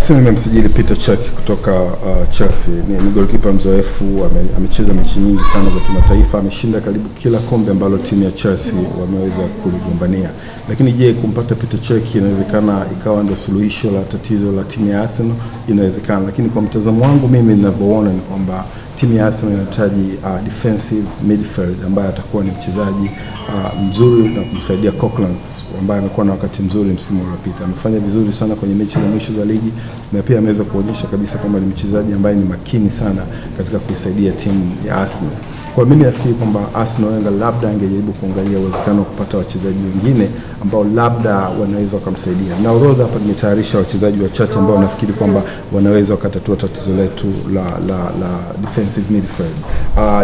Arsenal imemsajili Peter Cech kutoka Chelsea. Ni goalkeeper mzoefu, amecheza mechi nyingi sana za kimataifa, ameshinda karibu kila kombe ambalo timu ya Chelsea wameweza kuligombania. Lakini je, kumpata Peter Cech inawezekana ikawa ndio suluhisho la tatizo la timu ya Arsenal? Inawezekana, lakini kwa mtazamo wangu mimi ninavyoona ni kwamba timu ya Arsenal inahitaji defensive midfield ambaye atakuwa ni mchezaji mzuri na kumsaidia Coquelin ambaye amekuwa na wakati mzuri msimu uliopita. Amefanya vizuri sana kwenye mechi za mwisho za ligi na pia ameweza kuonyesha kabisa kwamba ni mchezaji ambaye ni makini sana katika kuisaidia timu ya Arsenal. Kwa mimi nafikiri kwamba Arsenal Wenger labda angejaribu kuangalia uwezekano wa kupata wachezaji wengine ambao labda wanaweza wakamsaidia. Na orodha hapa nimetayarisha wachezaji wachache ambao nafikiri kwamba wanaweza wakatatua tatizo letu la defensive midfield.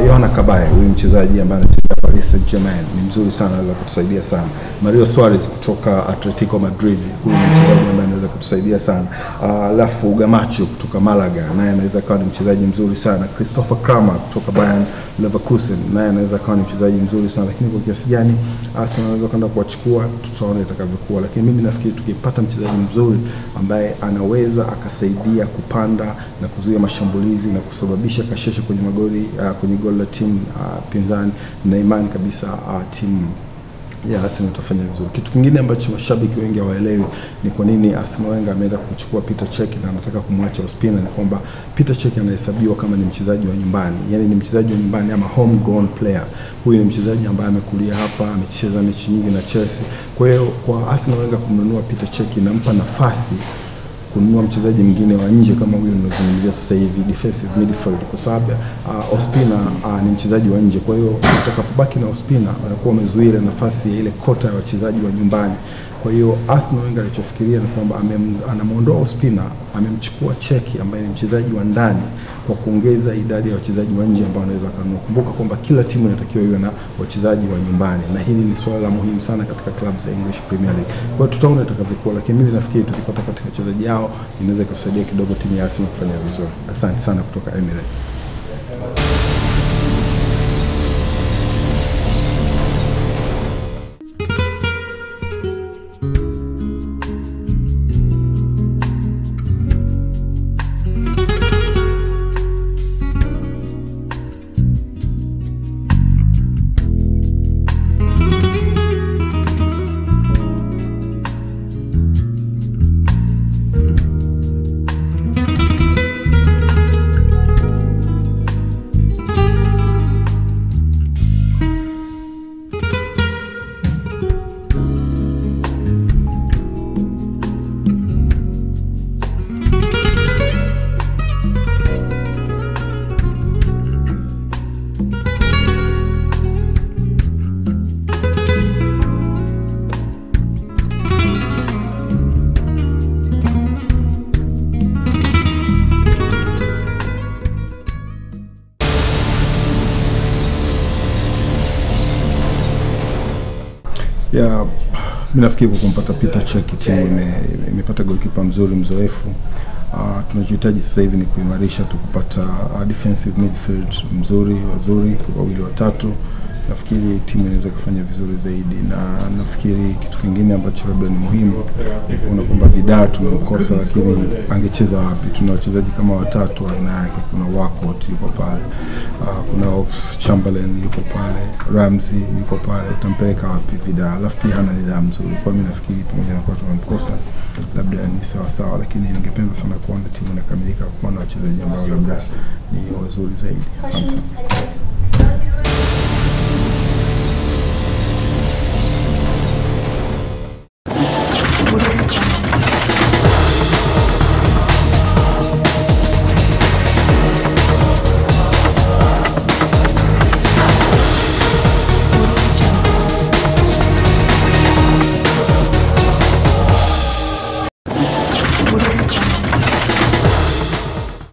Yohana Cabaye, huyu mchezaji ambaye anacheza Paris Saint-Germain, ni mzuri sana, anaweza kutusaidia sana. Mario Suarez kutoka Atletico Madrid, huyu ni mchezaji ambaye anaweza kutusaidia sana. Alafu Gamacho kutoka Malaga, naye anaweza kuwa ni mchezaji mzuri sana. Christopher Kramer kutoka Bayern Leverkusen, naye anaweza kuwa ni mchezaji mzuri sana. Lakini kwa kiasi gani Arsenal anaweza kwenda kuwachukua, tutaona itakavyokuwa. Lakini mimi nafikiri tukipata mchezaji mzuri ambaye anaweza akasaidia kupanda na kuzuia mashambulizi na kusababisha kasheshe kwenye magoli, kwenye goli la timu pinzani, na imani kabisa timu ya Arsenal itafanya vizuri. Kitu kingine ambacho mashabiki wengi hawaelewi ni kwa nini Arsenal Wenger ameenda kumchukua Peter Cech na anataka kumwacha Ospina, ni kwamba Peter Cech anahesabiwa kama ni mchezaji wa nyumbani. Yaani ni mchezaji wa nyumbani ama homegrown player. Huyu ni mchezaji ambaye amekulia hapa, amecheza mechi nyingi na Chelsea. Kwa hiyo kwa Arsenal Wenger kumnunua Peter Cech inampa nafasi kununua mchezaji mwingine wa nje kama huyo ninazungumzia sasa hivi, defensive midfield, kwa sababu Ospina ni mchezaji wa nje. Kwa hiyo utakapobaki na Ospina wanakuwa wamezuia nafasi ya ile kota ya wachezaji wa nyumbani. Kwa hiyo Arsenal Wenger alichofikiria ni kwamba anamuondoa Ospina, amemchukua Cech ambaye ni mchezaji wa ndani kwa kuongeza idadi ya wachezaji wa nje ambao wanaweza kununua. Kumbuka kwamba kila timu inatakiwa iwe na wachezaji wa nyumbani, na hili ni swala la muhimu sana katika clubs za English Premier League. Kwa hiyo tutaona itakavyokuwa, lakini mimi nafikiri tukipata katika wachezaji hao inaweza kusaidia kidogo timu ya Arsenal kufanya vizuri. Asante sana kutoka Emirates. Ya, mimi nafikiri kwa kumpata Peter Cech timu imepata goalkeeper mzuri mzoefu. Tunachohitaji sasa hivi ni kuimarisha tu kupata defensive midfield mzuri, wazuri, wawili watatu. Nafikiri timu inaweza kufanya vizuri zaidi, na nafikiri kitu kingine ambacho labda ni muhimu ni kuona kwamba Vidal tumemkosa, lakini angecheza wapi? Tuna wachezaji kama watatu aina yake. Kuna Walcott yuko pale, kuna Ox Chamberlain yuko pale, Ramsey yuko pale, utampeleka wapi Vidal? Alafu pia hana nidhamu nzuri. Kwa mimi nafikiri pamoja na kwa tumemkosa labda ni sawa sawa, lakini ningependa sana kuona timu inakamilika kuona wachezaji ambao labda ni wazuri zaidi. Asante.